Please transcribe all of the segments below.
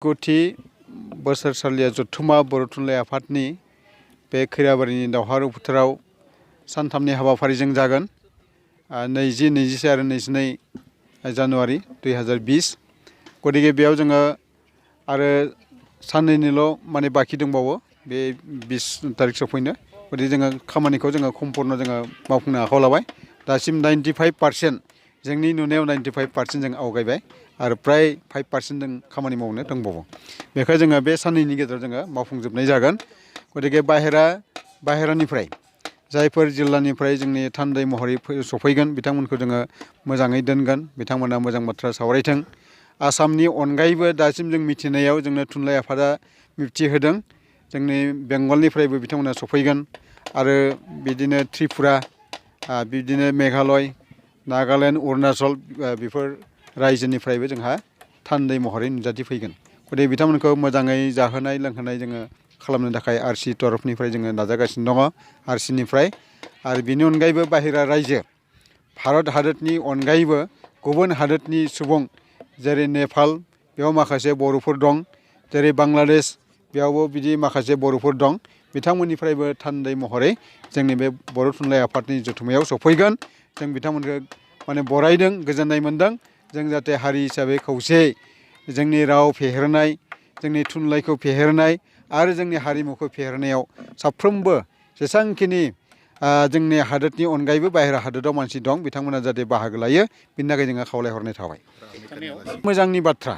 गुथि बोसोरसालिया जथुम्मा बर' थुनलाइ आफादनि बे खैराबारिनि दावहारु फोथाराव सानथामनि हाबाफारिजों जागोन 20, 21 आरो 22 जानुवारि 2020। गतिके बेयाव जोङो आरो साननैनिल' माने बाखि दंबावो बे 20 तारिख सफैनो। गतिके जोङो खामानिखौ जोङो सम्पुर्ण जोङो मावफुंनो आखायाव लाबाय। दासिम 95% जोंनि नुनायाव 95% जों आवगायबाय आरो प्राय 5% जों खामानि मावनो दंबावो। बेखायनो जोङो बे साननैनि गेजेराव जोङो मावफुंजोबनाय जागोन। गतिके बाहेरानिफ्राय जायफोर जिल्लानिफ्राय जोंनि थान्दै महरै सफैगोन बिथांमोनखौ जोङो मोजाङै दोनगोन। बिथांमोना मोजां बाथ्रा सावरायथों। आसामनि अनगायैबो दासिम जों मिथिनायाव जोंनो थुनलाइ आफादा मिथिहोदों। जोंनि बेंगलनिफ्रायबो बिथांमोना सफैगोन आरो बिदिनो त्रिपुरा, बिदिनो मेघालय, नागालेण्ड, अरुणाचल बेफोर रायजोनिफ्रायबो जोंहा थान्दै महरै नुजाथिफैगोन। गतिके बिथांमोनखौ मोजाङै जाहोनाय लोंहोनाय जोङो खालामनो थाखाय RC तरफनिफ्राय जोङो नाजागासिनो दङ। RCनिफ्राय आरो बेनि अनगायैबो बाहेरा रायजो भारत हादरनि अनगायैबो गुबुन हादरनि सुबुं जेरै नेपाल बेयाव माखासे बर'फोर दं, जेरै बांलादेश बेयावबो बिदि माखासे बर'फोर दं। बिथांमोननिफ्रायबो थान्दै महरै जोंनि बे बर' थुनलाइ आफादनि जथुम्मायाव सफैगोन। जों बिथांमोनखौ माने बरायदों, गोजोननाय मोनदों। जों जाहाथे हारि हिसाबै खौसेयै जोंनि राव फेहेरनाय, जोंनि थुनलाइखौ फेहेरनाय आरो जोंनि हारिमुखौ फेहेरनायाव साफ्रोमबो जेसेबांखिनि जोंनि हादोरनि अनगायैबो बाहेरा हादोराव मानसि दं बिथांमोना जाहाथे बाहागो लायो बिनि थाखाय जोङो खावलायहरनाय थाबाय। मोजांनि बाथ्रा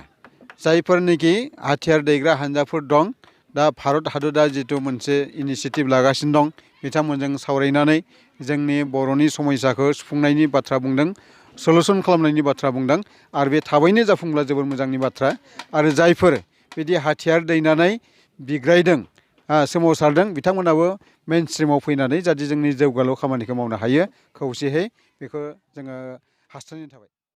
जायफोरनिखि हाथियार दैग्रा हान्जाफोर दं, दा भारत हादरा जिथु मोनसे इनिसियेटिभ लागासिनो दं बिथांमोनजों सावरायनानै जोंनि बर'नि समयसाखौ सुफुंनायनि बाथ्रा बुंदों, सलुसन खालामनायनि बाथ्रा बुंदों आरो बे थाबैनो जाफुंब्ला जोबोर मोजांनि बाथ्रा। आरो जायफोर बिदि हाथियार दैनानै बिग्रायदों, सोमावसारदों बिथांमोनाबो मेइन स्ट्रिमाव फैनानै जाहाथे जोंनि जौगालु खामानिखौ मावनो हायो खौसेयै, बेखौ जोङो हास्थायनाय थाबाय।